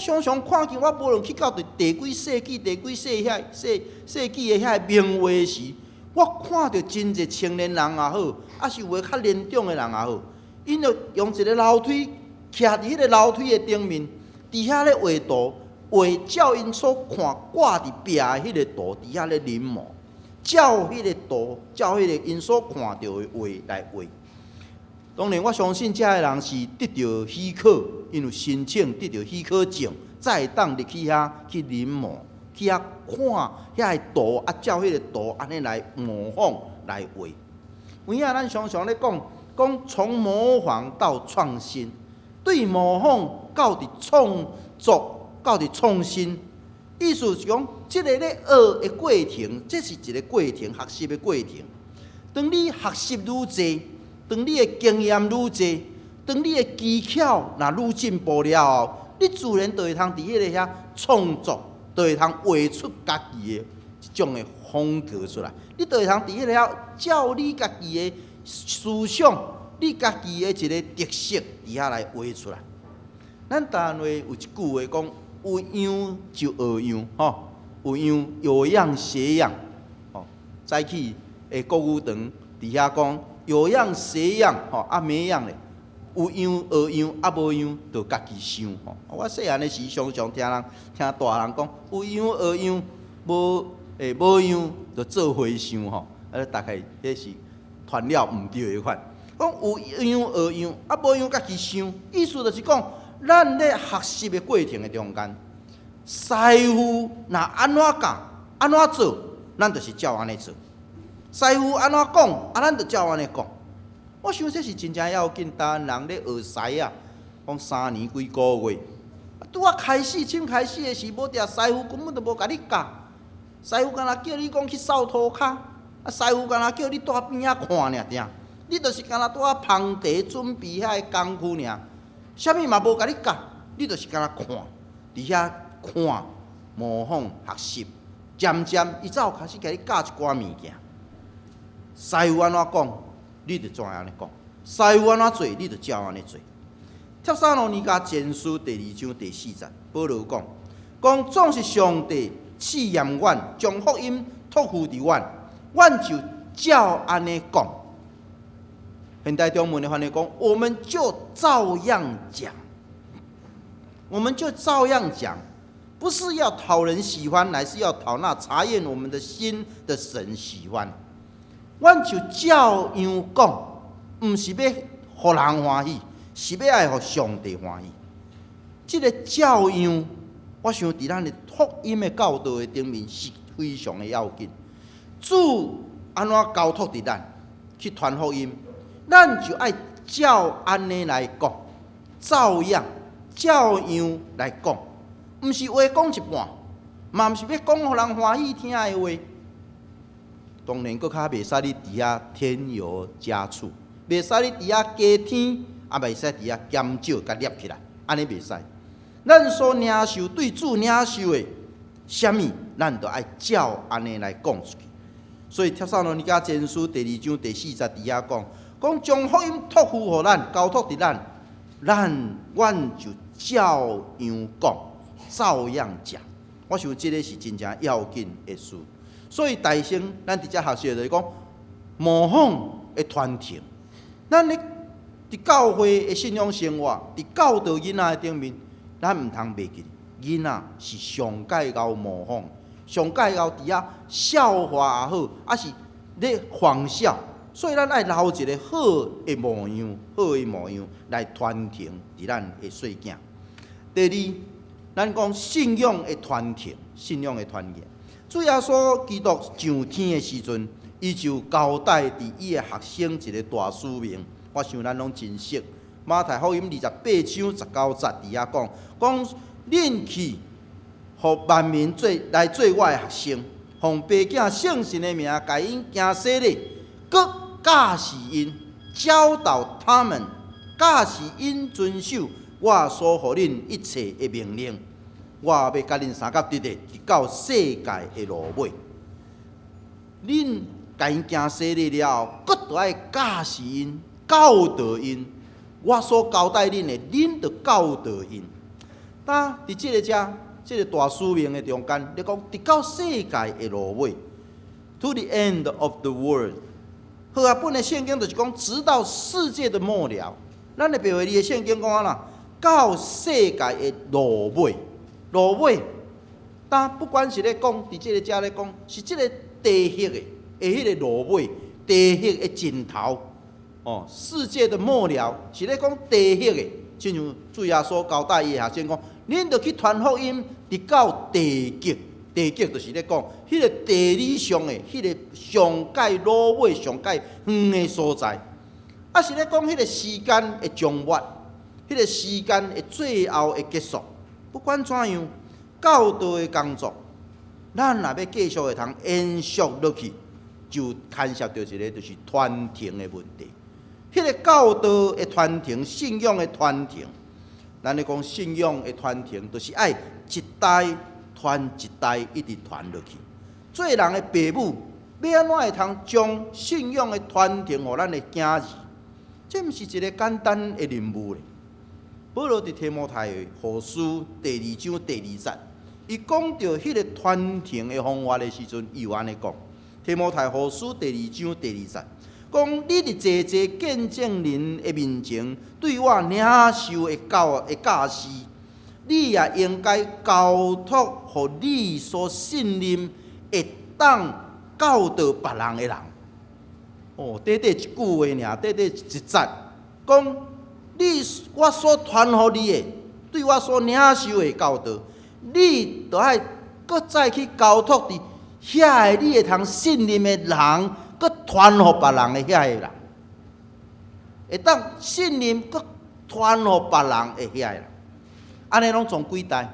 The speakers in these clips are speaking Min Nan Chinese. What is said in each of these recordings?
常常看見，我無論去到佇第幾世紀、第幾世遐世世紀的遐个名畫時，我看著真濟青年人也好，抑是有的較年長的人也好，𪜶就用一个樓梯，徛佇彼个樓梯的頂面，佇遐咧畫圖，畫照𪜶所看掛佇壁的彼个圖，佇遐咧臨摹，照彼个圖，照彼个𪜶所看著的畫來畫。當然，我相信遮个人是得著許可，𪜶有申請得著許可證，才會當入去遐去臨摹，去遐看遐个圖，啊，照彼个圖按呢來模仿來畫。有影咱常常咧講，講從模仿到創新，對模仿到佇創作，到佇創新，意思是講，這个咧學的過程，這是一个過程，學習的過程。當你學習愈濟，當你的經驗愈濟，當你的技巧若愈進步了後，你自然就會通佇彼个遐創作，就會通畫出家己的一種的風格出來。你就會通佇彼个遐照你家己的思想，你家己的一个特色，佇遐來畫出來。咱台灣話有一句話講：有樣就學樣，吼，有樣有樣學樣，吼。早起的國語堂佇遐講有樣學樣，吼，啊沒樣咧，有樣學樣，啊無樣就家己想，吼。我細漢的時常常聽人聽大人講，有樣學樣，無欸無樣就做伙想，吼。啊，大概彼是傳了毋對的款。講有樣學樣，啊無樣家己想，意思就是講，咱咧學習的過程的中間，師傅若按怎教，按怎做，咱就是照按呢做。師傅按怎講，啊，咱就照按呢講。我想這是真正要緊，台灣人咧學師仔，講3年幾個月，拄仔開始，凊開始的時，無定師傅根本就無共你教，師傅干焦叫你講去掃塗跤，啊，師傅干焦叫你蹛邊仔看爾定，你就是干焦拄仔捧茶準備遐个工具爾，啥物嘛無共你教，你就是干焦看，佇遐看模仿學習，漸漸伊才有開始共你教一寡物件。師傅按怎講，你就怎按呢講；師傅按怎做，你就照按呢做。帖撒羅尼迦前書第二章第四節，保羅講：講總是上帝試驗阮，將福音託付佇阮，阮就照按呢講。現代中文的翻譯講，我們就照樣講，我們就照樣講，不是要討人喜歡，乃是要討那查驗我們的心的神喜歡。阮就照樣講，毋是欲予人歡喜，是欲愛予上帝歡喜。這个照樣，我想佇咱的福音的教導的頂面是非常的要緊。主按怎交託佇咱去傳福音，咱就愛照按呢來講，照樣照樣來講，毋是話講一半，嘛毋是欲講予人歡喜聽的話。當然，閣較袂使你佇遐添油加醋，袂使你佇遐加添，也袂使佇遐減少，共捏起來，按呢袂使。咱所領受對主領受的啥物，咱就愛照按呢來講出去。所以帖撒羅尼迦前書第二章第四節佇遐講，講將福音託付予咱，交託佇咱，咱阮就照樣講，照樣講。我想這個是真正要緊的事。所以大先，咱佇遮學習就是講模仿的傳承。咱咧佇教會的信仰生活，佇教導囡仔的頂面，咱毋通袂記，囡仔是上蓋𠢕模仿，上蓋𠢕佇遐笑話也好，抑是咧仿效。所以咱愛留一个好的模樣，好的模樣來傳承佇咱的細囝。第二，咱講信仰的傳承，信仰的傳承。主耶穌基督上天的時陣，伊就交代佇伊的學生一个大使命。我想咱攏真熟。馬太福音28章19節佇遐講，講恁去，予萬民做來做我的學生，奉父子聖神的名，共𪜶行洗禮，閣教示𪜶，教導他們，教示𪜶遵守我所予恁一切的命令。我欲佮恁相佮佇咧，直到世界的落尾。恁共𪜶行洗禮了後，閣著愛教示𪜶、教導𪜶。我所交代恁的，恁著教導𪜶。當佇這个遮，這个大使命的中間，咧講直到世界的落尾，to the end of the world。和合本的聖經就是講，直到世界的末了。咱的白話字的聖經講按怎？到世界的落尾，落尾。但不管是咧講，佇這个遮咧講，是這个地核的彼个落尾，地核的盡頭。哦，世界的末了是咧講地核的，親像主耶穌交代伊的學生講，恁著去傳福音，直到地極。地極就是咧講，彼个地理上的彼个上蓋落尾、上蓋遠的所在，抑是咧講彼个時間的終末，彼个時間的最後的結束。不管怎樣，教導的工作，咱若欲繼續會通延續落去，就牽涉著一个就是傳承的問題。彼个教導的傳承、信仰的傳承，咱咧講信仰的傳承，就是愛一代傳一代，一直傳落去。做人的爸母，欲按怎會通將信仰的傳承予咱的囝兒？這毋是一个簡單的任務咧。保羅佇提摩太後書第二章第二節，伊講著彼个傳承的方法的時陣，伊有按呢講。提摩太後書第二章第二節，講你佇濟濟見證人的面前，對我領受的教的教示，你也應該交託予你所信任會當教導別人的人。哦，短短一句話爾，短短一節，講你我所傳予你的，對我所領受的教導，你著愛閣再去交託佇遐个你會通信任的人，閣傳予別人的遐個人，會當信任閣傳予別人的遐個人，按呢攏總幾代？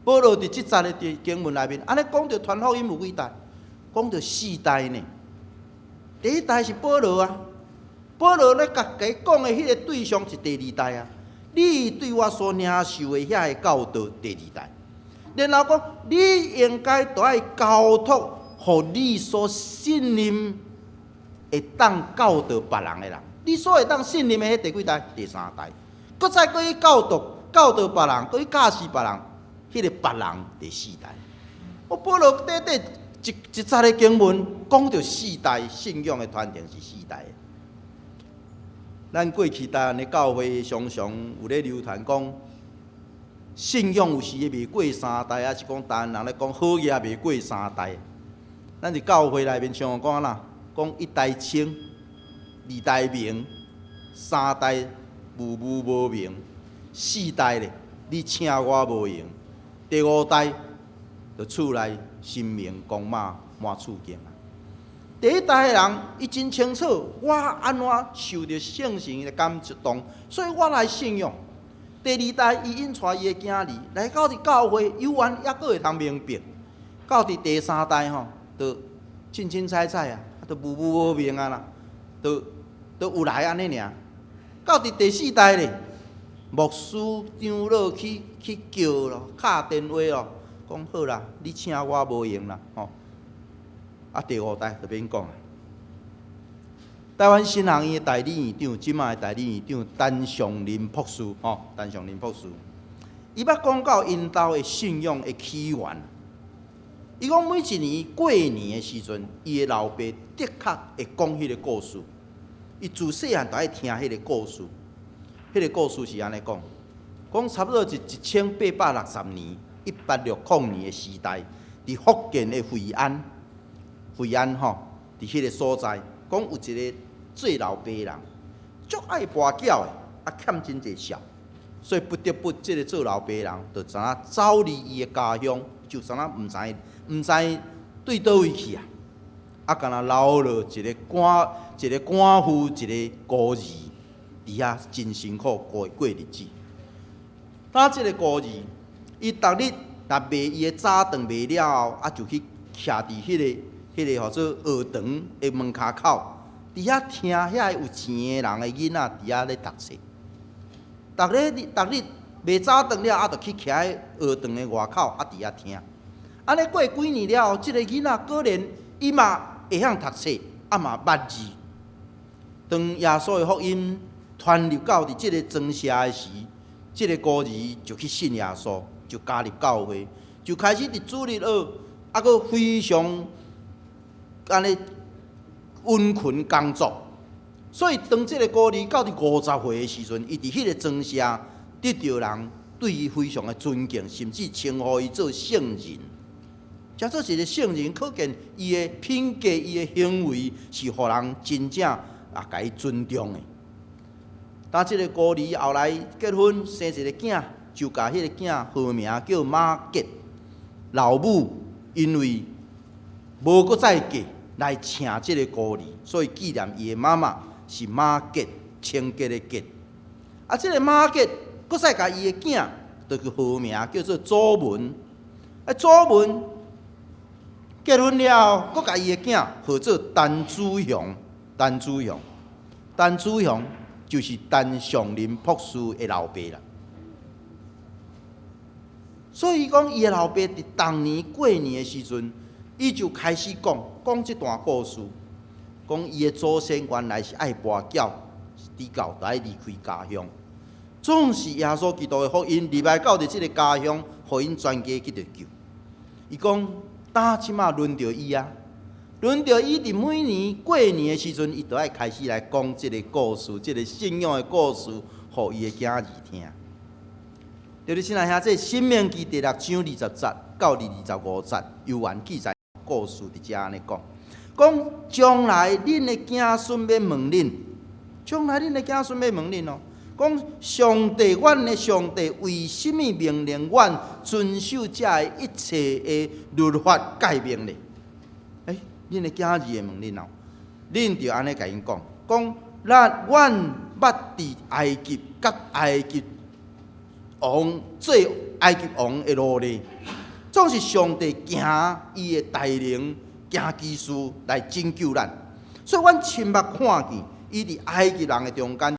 保羅佇這節的經文內面，按呢講著傳福音有幾代？講著四代呢。第一代是保羅啊，保羅咧共家講的彼个對象是第二代啊。你對我所領受的遐个教導，第二代。然後講，你應該著愛交託予你所信任會當教導別人的人，你所會當信任的彼第幾代？第三代。閣再閣去教導教導別人，閣去教示別人，彼个別人第四代。我保羅短短一節的經文，講著四代信仰的傳承是四代。咱過去台灣的教會常常有咧流傳講，信仰有時袂過三代，抑是講台灣人咧講好額袂過三代。咱佇教會內面常常講按怎？講一代清，二代明，三代無無無明，四代咧，你請我無閒。第五代就厝內神明公媽滿厝間啊。第一代的人，伊真清楚我按怎受著聖神的感動，所以我來信仰。第二代，伊𪜶帶伊的囝兒來到佇教會，猶原猶閣會通明白。到佇第三代吼，就凊凊彩彩啊，就無無無明啊啦，就就有來按呢爾。到佇第四代咧，牧師長老去去叫咯，敲電話咯，講好啦，你請我無閒啦，吼。啊，第五代就免講啊。台灣神學院的代理院長，這馬的代理院長陳尚林博士，吼，陳尚林博士，伊捌講到𪜶兜的信仰的起源。伊講每一年過年的時陣，伊的老爸的確會講彼个故事。伊自細漢就愛聽彼个故事。彼个故事是按呢講，講差不多是1860年，1860年的時代，佇福建的惠安，惠安吼，佇彼个所在，講有一个做老爸人，足愛跋筊的，啊欠真濟數，所以不得不這个做老爸人，就怎啊走離伊的家鄉，就怎啊毋知對佗位去啊，啊，干焦留落一個寡婦，一個孤兒，佇遐真辛苦過過日子。當這個孤兒，伊逐日若賣伊的早頓賣了後，啊就去徛佇彼個號做學堂的門跤口，佇遐聽遐個有錢的人的囡仔佇遐咧讀冊。逐日逐日賣早頓了，啊，就去徛佇學堂的外口，啊，佇遐聽。按呢過幾年了後，這個囡仔果然伊嘛會曉讀冊，啊嘛捌字。當耶穌的福音傳入到佇這个莊社的時，這个孤兒就去信耶穌，就加入教會，就開始佇主日學，啊，閣非常按呢殷勤工作。所以當這个孤兒到佇50歲的時陣，伊佇彼个莊社得著人對伊非常的尊敬，甚至稱呼伊做聖人。遮做一个聖人，可見伊的品格、伊的行為是予人真正啊共伊尊重的。當這个孤兒後來結婚生一個囝，就共彼個囝號名叫馬吉。老母因為無閣再嫁來請這个孤兒，所以紀念伊的媽媽是馬潔，清潔的潔。啊，這个馬吉閣再共伊的囝，就去號名叫做祖文。啊，祖文結婚了後，閣共伊的囝號做陳子雄。陳子雄，陳子雄就是陳尚林博士的老爸啦。所以講，伊的老爸佇逐年過年的時陣，伊就開始講講這段故事，講伊的祖先原來是愛跋筊，直到著愛離開家鄉。總是耶穌基督的福音入來到佇這个家鄉，予𪜶全家去著救。伊講，當這馬輪著伊啊，輪著伊佇每年過年的時陣，伊就愛開始來講這个故事，這个信仰的故事，予伊的囝兒聽。對你親愛兄弟，申命記第六章20節到25節，猶原記載故事佇遮按呢講，講將來恁的子孫欲問恁，將來恁的子孫欲問恁哦，講上帝，阮的上帝為啥物命令阮遵守這一切的律法誡命呢？欸，恁的囝兒會問恁哦，恁就按呢共𪜶講，講咱阮捌佇埃及佮埃及王做埃及王的奴隸，總是上帝行伊的大能，行奇事來拯救咱，所以阮親目看見伊佇埃及人的中間。